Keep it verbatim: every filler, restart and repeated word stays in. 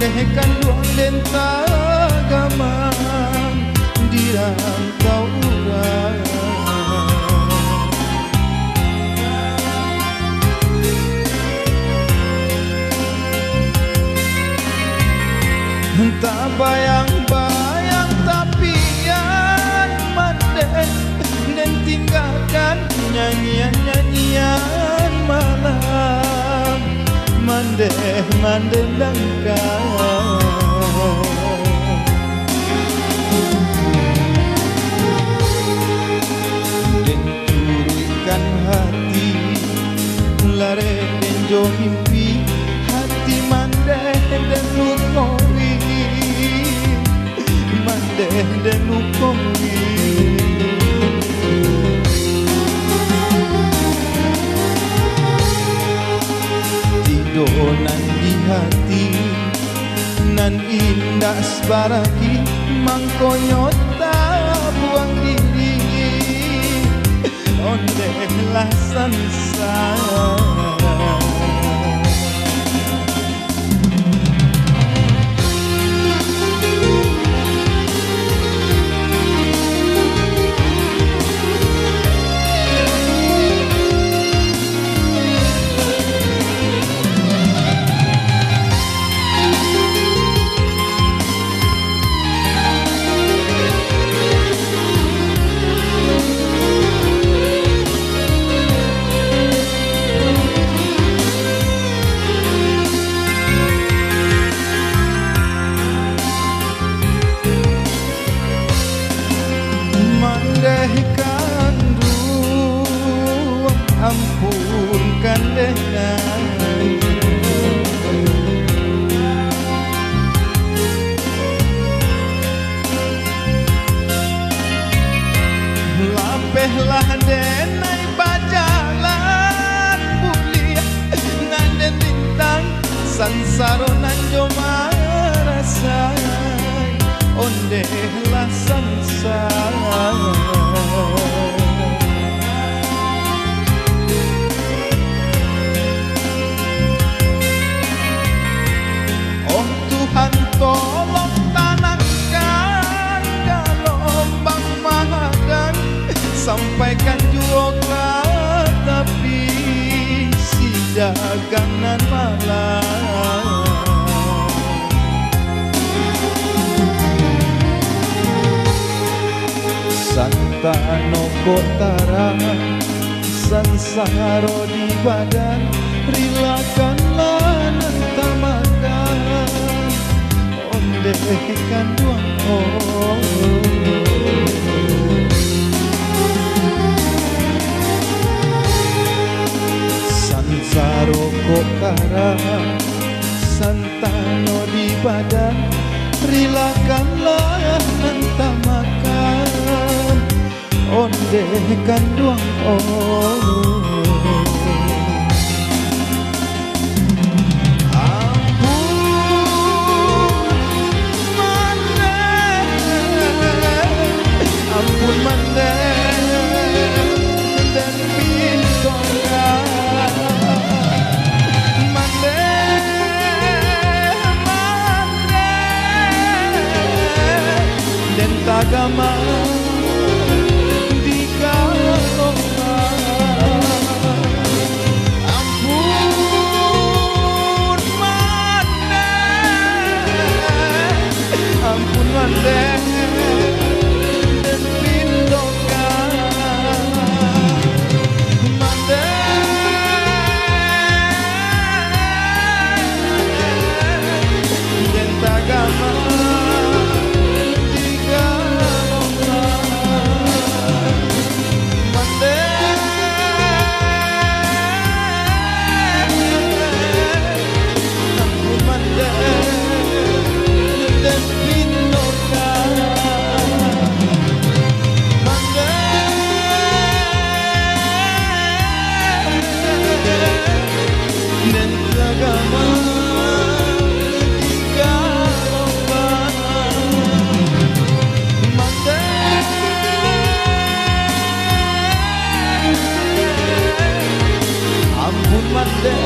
Kanduang den tagamang di rantau urang. Tabayang-bayang tapian mandeh, den tinggakan nyanyian-nyanyian malam. Mandeh, mandeh dangka. Den curuikkan hati, lareh den jo mimpi, hati mandeh den lukoi. Mandeh den lukoi. Tido nan di hati, nan indak sabaragi, mangkonyo tabuang diri. Ondeh lah sansara. Mandeh kanduang, ampunkan deh nan. Lapehlah den ai bajalan buliah, nan den lintang sansaro nan jo marasai, ondehlah sansaro. Oh Tuhan, tolong tanangkan galombang mahadang, sampaikan juo ka tapi si dagang nan malang. Santano kok tarang, sansaro di badan, rilakanlah nan tamakan, ondeh kanduang, oh. Sansaro kok karang, santano di badan, rilakanlah nan tamakan, ondeh kanduang, oh. Ampun mandeh, ampun mandeh, den pintokan. Mandeh, mandeh, den tagamang di galombang. Ampun mandeh, ampun mandeh, den pintokan. Mandeh, den tagamang di galombang. Mandeh, ampun mandeh, den pintokan. Mandeh, den tagamang di galombang. Mandeh, ampun mandeh,